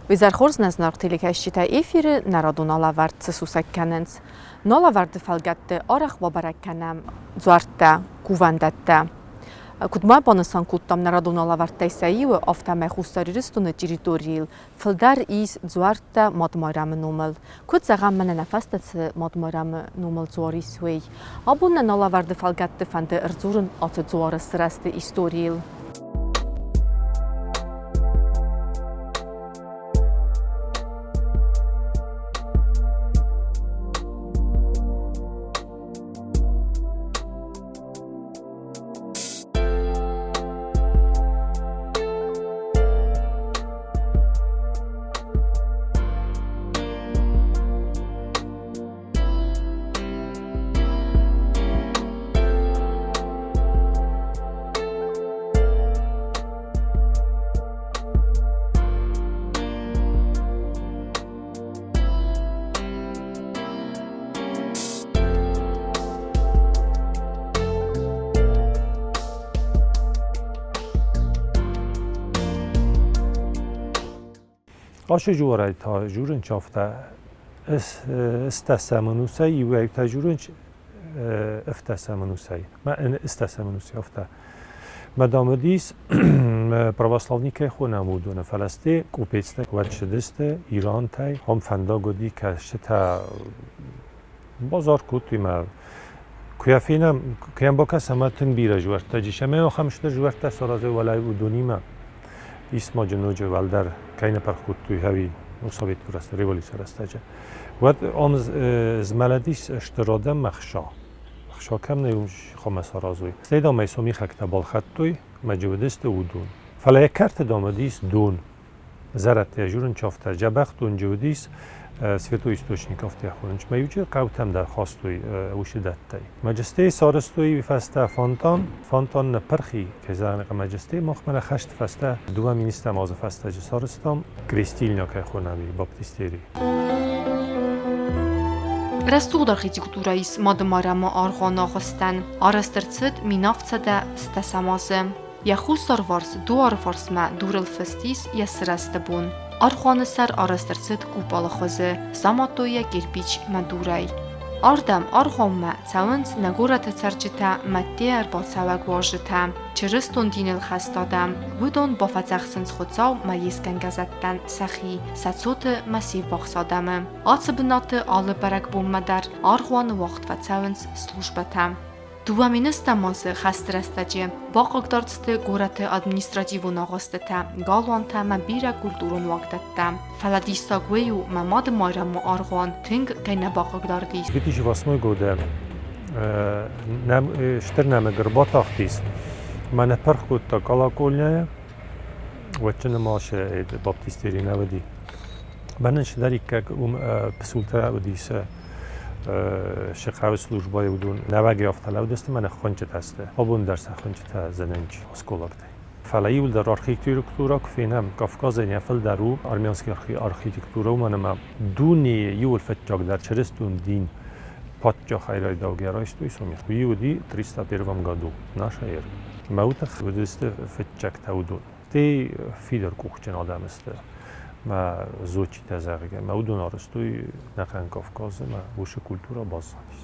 Уый хорз нӕ зынаргъ телекӕсджытӕ эфиры нӕ радон алӕвӕрд цы сусӕг кӕнынц. Налӕвӕрды фӕлгӕтты арӕх бабӕрӕг кӕнӕм дзуӕрттӕ, кувӕндӕттӕ. Куыд ма банысан кодтам нӕ радон алӕвӕрдтӕй сӕ иуы, афтӕмӕй Хуссар Ирыстоны территорийыл фылдӕр ис дзуӕрттӕ Мад-Майрӕмы номыл. Куыд зӕгъӕм, мӕнӕ нӕ фӕстӕ цы Мад-Майрӕмы номыл дзуар ис, уый. Абон нӕ налӕвӕрды фӕлгӕтты фӕнды ӕрдзурын ацы дзуары сырӕзты историйыл. Ашы жуарай та журын чафта ыстасамынусай иуӕй та журын ӕфтасамынусай. Ма ыстасамынусай афта. Мадамыдис православникӕй хонӕм уыдоны, фӕлӕ сте къупецтӕ уӕд цыдысты Ирантӕй, ам фӕндаг уыди, кӕсджытӕ базар кодтой мӕ куы йӕ фенӕм, куы йӕм бакӕсӕм, ӕмӕ тынг бирӕ зуӕрттӕ ис, ӕмӕ ахӕм стыр зуӕрттӕ саразой уӕлӕ уыдонимӕ. Исмаджы ноджы уӕлдӕр кӕй нӕ пырх кодтой ӕви советон революцийы рӕстӕджы. Уӕд ам змӕлыдис стыр адӕм ӕхса. Ӕхса кӕм нӕ, уым хъуамӕ саразой. Стӕй дам ӕй сомихӕгтӕ балхӕдтой, мӕ уыдысты уыдон. Фӕлӕ йӕ кӕрты дам уыдис дон. Зӕрӕдтӕ журынчафтӕ дзӕбӕх донджы уыдис, святой источник афтӕ хонынц. Мӕ иуджы хъӕутӕм дӕр хастой уыцы дӕттӕй. Маджестей сарӕзтой фӕстӕ фонтан. Фонтан ныппырхи, кӕй зӕгъын ӕй Маджестей махмӕ нӕ хӕсты фӕстӕ дыууӕ министрӕм азы фӕстӕджы сарӕзтам крестильня кӕй хонӕм, баптистерий. Рӕсугъд архитектурӕ ис Мадымайрӕмы аргъуаны агъуыстӕн. Арӕзт ӕрцыд 1700 стӕсӕм азы. Йӕ хуссарварс дуары фарсмӕ дурыл фыст ис йӕ сырӕзты бон. Аргъуаны сӕр арӕзт ӕрцыд къупалы хуызы, самадтой йӕ кирпич мӕ дурӕй. Ардӕм, аргъуанмӕ, цӕуынц нӕ горӕты цӕрджытӕ, мӕдте ӕрбацӕуӕг уазджытӕ, чырыстон диныл хӕст адӕм. Уыдон бафӕдзӕхсынц Хуыцау мӕ йе скӕнгӕ зӕдтӕн сӕхи, сӕ цоты мӕ се ввахс адӕмы. Ацы бынаты алы бӕрӕгбонмӕ дӕр аргъуаны уагъд фӕцӕуынц службӕтӕ. Дыууӕ министӕ ма дзы хӕсты рӕстӕджы бахъыгдард сты горӕты административон агъуыстытӕ, галуантӕ ӕмӕ бирӕ культурон уагдӕттӕ. Фӕлӕ диссаг уый у, мӕ мады Майрӕмы аргъуан тынг кӕй нӕ бахъыгдард ис. 2008 годы нӕм стыр нӕмыг ӕрбатахтис. Мӕнӕ пырх кодта колокольняйы, уӕдджы нымасы баптистерий нӕ уыди. Мӕнӕн цыдӕриддӕр уым пысултӕ уыдис сыхъӕуы службӕйы уыдон нӕуӕгӕй афтӕ лӕудысты мӕнӕ хуынчъытӕ сты. Абон дӕр сӕ хуынчъытӕ зынынч осколоктӕй. Фӕлӕ иуылдӕр архитектурӕ куы фенӕм, Кавказӕн йӕ фылдӕр у армянский архитектурӕ, уымӕн ӕмӕ дунейы иуыл фыццагдӕр чырыстон дин паддзахӕй райдаугӕ райстой сомих. Уый уыди 301 году наша эры. Мӕ уый тыххӕй уыдысты фыццӕгтӕ уыдон. Стӕй фидар къухджын адӕм сты мӕ зодчитӕ, зӕгъгӕ, мӕ уыдон арӕзтой ӕнӕхъӕн Кавказы мӕ уыцы культурӕ баззадис.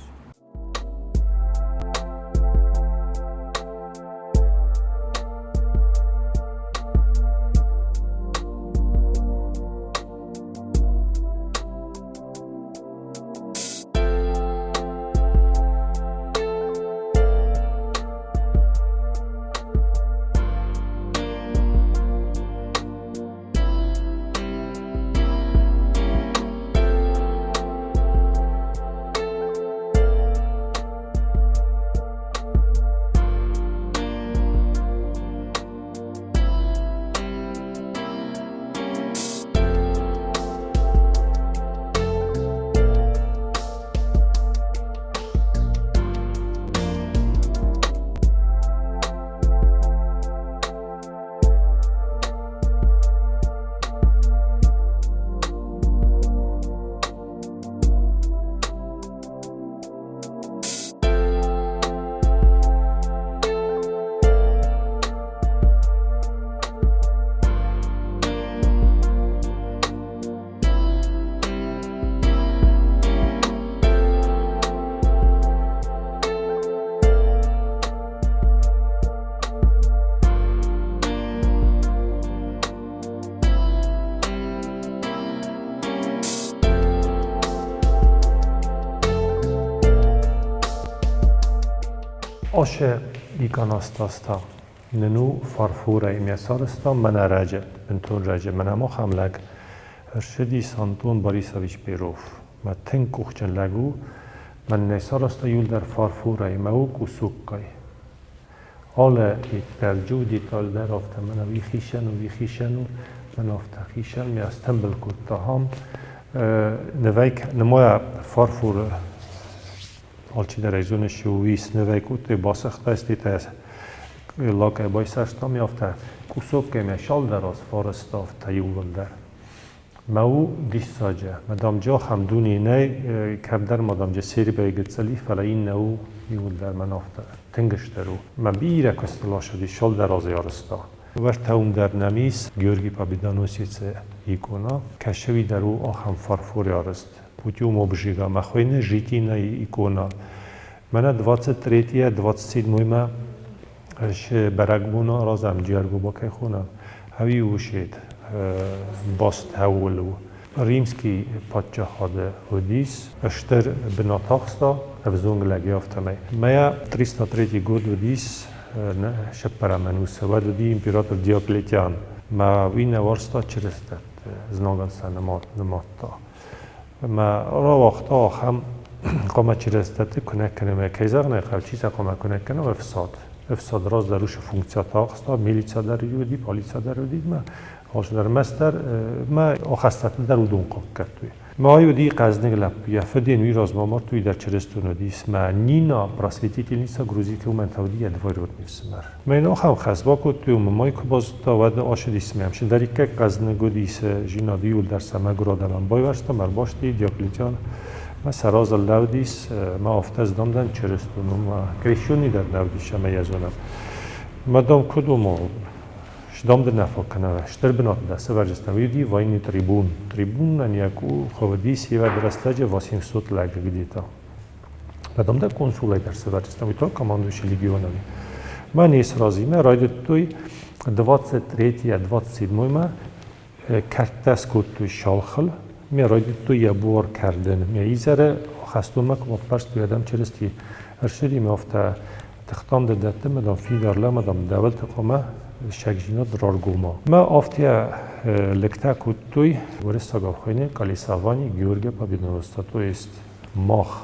Аше иконостас та нын у фарфорӕй ме сарӕзта мӕнӕ раджы, бынтон раджы. Мӕнӕ махӕм лӕг ӕрцыдис Антон Борисович Перов. Мӕ тынг къухджын лӕг у. Мӕн нӕ сарӕзта иуылдӕр фарфорӕй, мӕ у къусуккӕй. Алы деталь, деталь дӕр афтӕ мӕнӕ уый хицӕн у, уый хицӕн у, мӕн афтӕ хицӕн, ме стымбыл кодта ахӕм. Нывӕй нымайа фарфоры алчидӕр ӕй зоны, цы уый снывӕй кодтой, басыгъта стетӕ лакӕй байсӕрстам, афтӕ кусоккӕй мӕ цалдӕр аз фӕрӕзта афтӕ иууылдӕр. Мӕ у диссаджы. Мадам Джо ахӕм дуне нӕй, кӕмдӕр мадам Джо Сербияйы гыццыл и, фӕлӕ иннӕ у иууылдӕр мӕн афтӕ тынг стыр у. Мӕ бирӕ куысты ласыди, цалдӕр азы арӕзта. Уӕртӕ уым дӕр нӕм ис Георгий Победоносецы икона. Кӕсӕуи дӕр у ахӕм фарфоры арӕзт. Путем обжига мӕ хуыйны Житина икона. Мӕнӕ 23-йӕ 27-мӕ бӕрӕгбон аразӕм, Джиаргоба кӕй хонӕм, ӕви усет баст ӕууыл у. Римский паддзахады уыдис стыр бынат ахста ӕвзонг лӕг афтӕмӕй. Мӕйӕ 303 год уыдис сыппӕрӕм ӕнусы, уӕд уыди император Диоклетиан. Мӕ уый нӕ уарзта чырыстӕтты, знагӕн сӕ нымадта. Мӕ рауагъта ахӕм хъуамӕ чырыстӕтты куынӕг кӕнӕм, кӕй зӕгъын ӕй хъӕуы, чи сӕ хъуамӕ куынӕг кӕнӕм, ӕфсад. Ӕфсад раздӕр уыцы функцитӕ ахста, милицӕ дӕр уыди, полицӕ дӕр уыди, мӕ алцыдӕр ӕрмӕстдӕр мӕ ахӕстӕтты дӕр уыдон хъахъхъӕдтой. Мӕ ай уыди хъӕздыг лӕппу, йӕ фыд йын уый размӕ амардтой, уый дӕр чырыстон уыдис. Мӕ Нина, просветительница грузинка, уымӕн та уыди йӕ двоюродный ӕфсымӕр. Мӕ йын ахӕм хӕс бакодтой, ӕмӕ мӕй куы базыдта, уӕд ацыдис мӕм. Чидӕриддӕр хъӕздыг уыдис, зинад иуылдӕр сӕ мӕгуыр адӕмӕн байуӕрстам, ӕрбасти Диоклетиан. Мӕ сӕ разы лӕудис, мӕ афтӕ ӕз дам дӕн чырыстон, мӕ крещеный дӕр нӕ уыдис ӕмӕ йӕ зонӕм. Мӕ дам куыд у, ма сдам дын нӕ фаг кӕнӕ стыр бынаты дӕ сӕвӕрдзыстӕм. Уый уыди военный трибун. Трибунӕн йӕ къухы уыдис ивӕд рӕстӕджы 800 лӕг где-то. Потом да консулӕй дӕр сӕвӕрдзыстӕм, уый та командующий легионами. Мӕ не сразы мӕ райдыдтой 23-27-мӕ кӕрдтӕ скодтой шалхыл, ме райдыдтой йӕ буар кӕрдын. Ме изӕры хӕстонмӕ куы баппӕрстой адӕм Чырысти ӕрцыди, ме афтӕ тыхтам дӕ дӕтты, мӕ дам фидар лӕ, мӕ дам дӕуӕлты хъуамӕ сӕгзинад раргома. Мӕ афтӕ лыгтӕ кодтой уырыссагау хуыйны колесование Георгия Победоносца, то есть мах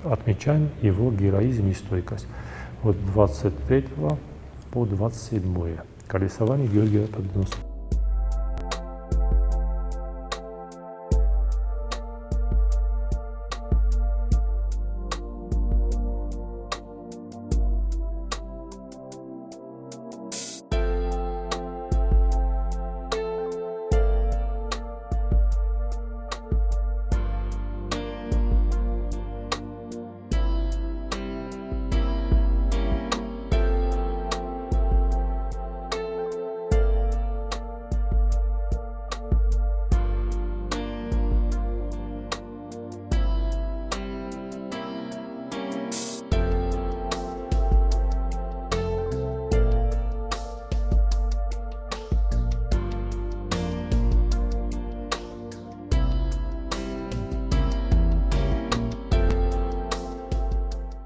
отмечаем его героизм и стойкость. От 23 по 27. Колесование Георгия Победоносца.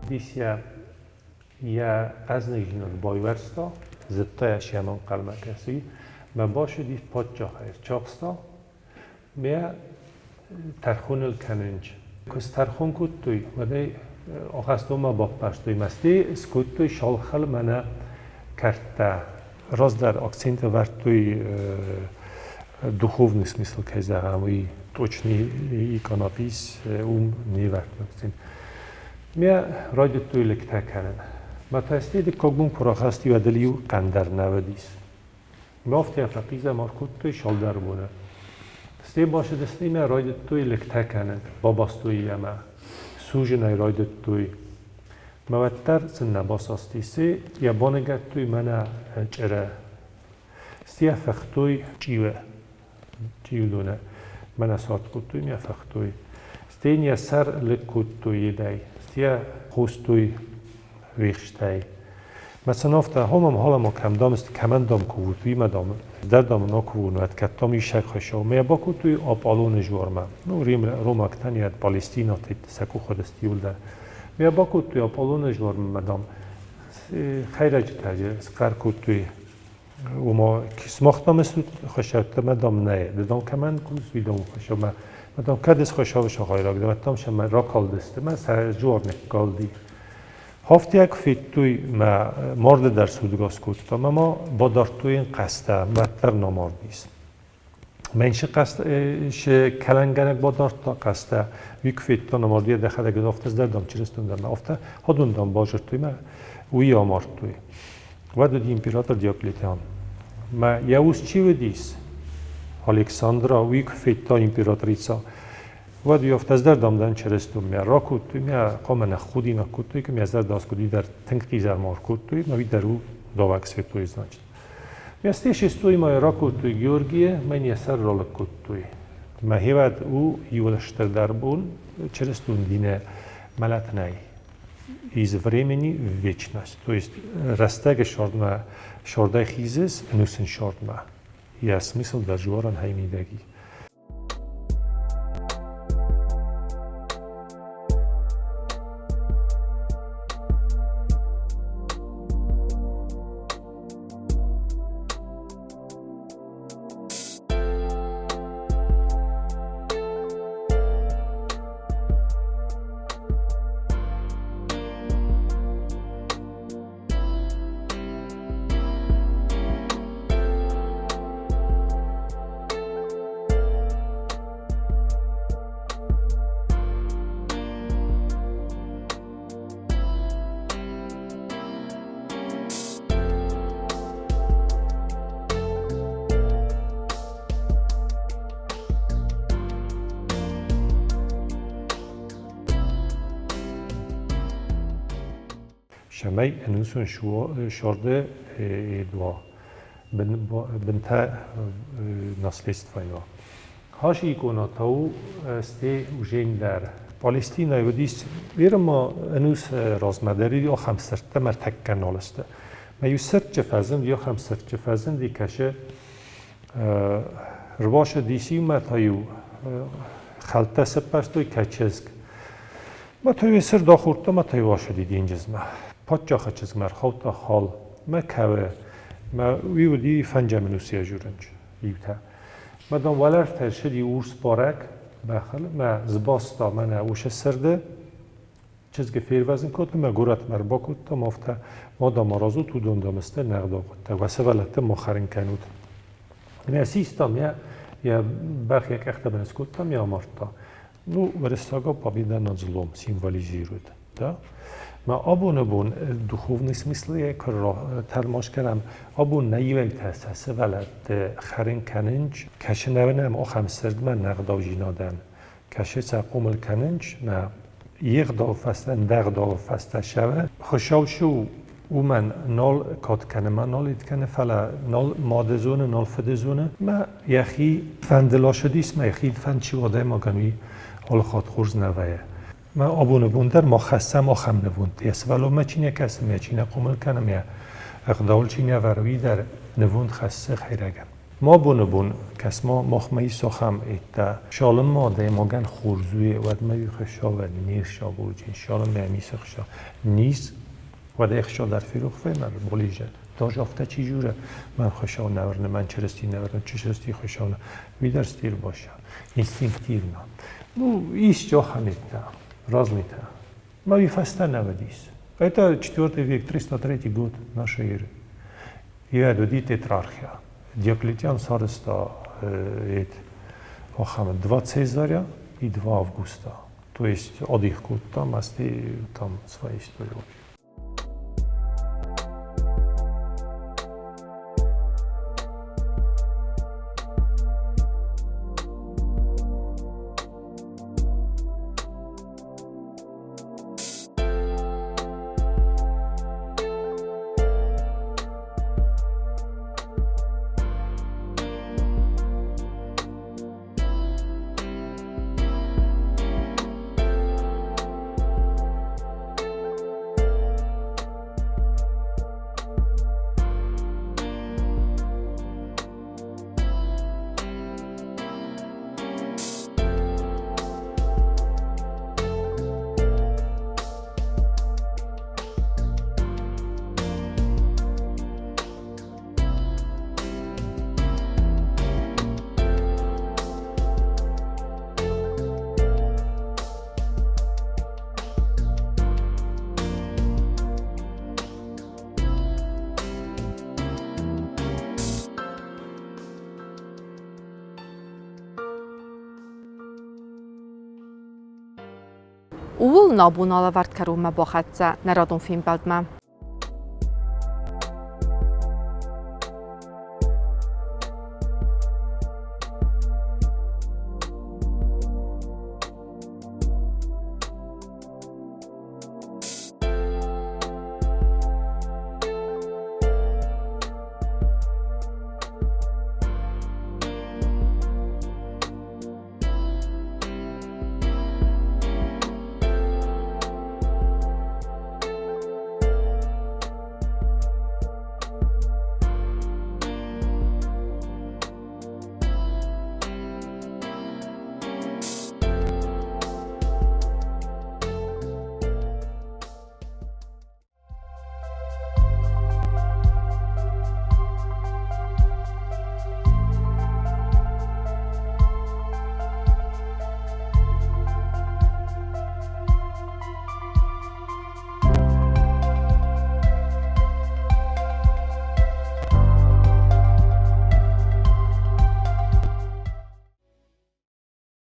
Дис йӕ къӕзныгдзинад байуӕрста, зыдта йӕ сӕм ӕнхъӕлмӕ кӕсы, мӕ бацыдис паддзахӕй ӕрцахста, Мӕ тӕрхоныл кӕнынч. Куы стӕрхон кодтой, уӕд ӕй ахӕстонмӕ баппӕрстой. Мӕстӕй скодтой шалхал мӕнӕ кӕрдтӕ. Раздӕр акцент ӕвӕрдтой духовный смысл, кӕй зӕгъӕм, уый точный иконопись уым не вӕрдтой акцент. Мӕ райдыдтой лыгтӕ кӕнын. Мӕ тӕстӕй дыккаг бон куы рахасти, уӕд ыл иу хъӕн дӕр нӕ уыдис. Афтӕ фӕхъизӕмар кодтой цалдӕр боны. Стӕй бацыдысты ӕмӕ райдыдтой лыгтӕ кӕнын, бабастой йемӕ, судзын ӕй райдыдтой. Мӕ уӕддӕр сын нӕ басасти. Стӕй йӕ баныгӕдтой мӕнӕ чъыры. Стӕй йӕ фыхтой чъиуы, чъиудоны. Мӕнӕ сарт кодтой ӕмӕ йӕ фыхтой. Стӕй йын йӕ сӕр лыг кодтой йедӕй, стӕй йӕ хостой уӕхстӕй. Меценовтӕ хомам халамо кӕм дам кӕмӕн дам кувут, уимӕ дам дӕр дам на кувун, уӕд кӕд дам исӕг хӕсау. Ме бакодтой Аполлоны жуармӕ. Ну, Рим, ромӕгтӕн йӕ Палестинӕ сӕ къухы дыстиуыл дӕр. Ме бакодтой Аполлоны жуармӕ дам. Хӕйрӕджытӕ схъӕр кодтой, ома смахтам стут хуыцӕуттӕ мӕ дам нӕ, ды дам кӕмӕн кус, уый дам хуыцаумӕ. Мӕ дам кӕд ис хуыцауы сахайраг, дӕ дам сӕ ракалдысты, мӕ сӕ дзуар ныккалди. Хафтиаг федтой мӕ марды дӕр судгас кодта, мӕ ма бадардтой йын хъӕстӕ, уӕддӕр нӕ мардис. Мӕнши хъӕстӕ кӕлӕнгӕнӕг бадардта хъӕстӕ, уый куы федта, нӕ марди дӕхӕдӕг афтӕ дӕр дам чырыстон дӕр мӕ афтӕ ходун дам базыдтой мӕ уый амардтой. Уӕд уыди император Диоклетиан. Мӕ йӕ ус чи уыдис, Александра, уый куы федта императрица, уӕд уый афтӕ дӕр дам дӕн чырыстон мӕ ракодтой, мӕ хъуамӕ нӕ худинаг кодтой, мӕ зӕрдӕ аскъуыди дӕр тынг хъизӕмар кодтой, мӕ уый дӕр у давӕг святой, значит. Ме мӕ ракодтой Георгийы, мӕн йӕ сӕр ралыг кодтой. Мӕ хевӕд у иуыл стырдӕр бон чырыстон дины мӕлӕт нӕй. Из времени в вечность. То есть рӕстӕг шордмӕ шордӕй хизыс, ӕнусын шордмӕ. Йӕ смысл дӕр жуаран хай мидӕги. Цӕмӕй ӕнусон сӕрды уа бынтӕ наследствойы уа. Хас икона та у сте уже дӕр. Палестинайы уыдис бирӕ ма ӕнус размӕ дӕр ахӕм сырдтӕ мӕ тӕккӕ нал сты. Мӕ иу сырдджы фӕзынд, ахӕм сырдджы фӕзынди, кӕсы рбацыдис иумӕ та-иу хӕлттӕ сыппӕрстой кӕ чызг. Мӕ та-иу сырд ахордта, мӕ та-иу ацыди денджызмӕ. Паддзахы чызгмӕ ӕрхаудта хал, мӕ кӕуы. Мӕ уый уыди фӕнджӕм ӕнусы ӕзурынч иутӕ. Мӕ дам уӕлӕрвтӕй ссыди урс барӕг бӕхыл, мӕ сбаста мӕнӕ уыцы сырды. Чызгы фервӕзын кодта, мӕ горӕтмӕ ӕрбакодта, мӕ афтӕ ма дам аразут, уыдон дам сты не гъдау хъуыддаг, уӕ сывӕллӕтты ма хӕрын кӕнут. Мӕ систам, йӕ йӕ бӕх йӕ къӕхтӕ бын скодта, мӕ амардта. Ну, уырыссагау победа над злом символизирует. Да? Мӕ абоны бон духовный смыслы куы тӕлмац кӕнӕм, абон нӕ иуӕйтӕ сӕ сывӕллӕтты хӕрын кӕнынц, кӕсынӕвынӕм ахӕм сырдмӕ нӕгъдаудзинадӕн. Кӕсы сӕ хъомыл кӕнынц, мӕ йе гъдау фӕстӕ, ндӕ гъдауы фӕстӕ сӕвы. Хуыцау цы у, уымӕн нал кад кӕны мӕ нал ид кӕны, фӕлӕ нал мады зоны, нал фыды зоны. Мӕ йӕхи фӕнды ласыдис, мӕ йӕхи фӕнд чи у адӕймагӕн, уый алыхатт хорз нӕ вӕййы. Мӕ абоны бон дӕр ма хӕссӕм ахӕм нывонд. Йӕ сывӕллонмӕ чи нӕ кӕсы, мӕ чи нӕ хъомыл кӕны, мӕ ӕгъдауыл чи нӕ вӕры, уый дӕр нывонд хӕссы хӕйрӕгӕн. Ма абоны бон кӕс ма махмӕ ис ахӕм эдтӕ. Цалынмӕ адӕймагӕн хорз у, уӕдмӕ уый хуыцауӕн не рсабурджын, цалынмӕ йӕм ницы хуыцау низ, уӕд ӕхца дӕр ферох вӕййы мӕ болизы. Даже афтӕ чи дзуры, мӕн хуыцау нӕ уырны, мӕн Чырысти нӕ уырны, Чырысти хуыцау нӕ, уый дӕр стир баша, инстинктивно. Ну, есть ахӕм эдтӕ, разныйтӕ. Мӕ уый фӕстӕ нӕ уыдис. Это четвертый век, 303 год нашей эры. Йӕ уыди тетрархия. Диоклетиан сарӕзта ахӕм два Цезаря и два Августа. То есть адих кодта, мӕсти там своя история. Ууыл нӕ бон алӕвӕрд кӕронмӕ бахӕццӕ нӕ радон фембӕлдмӕ.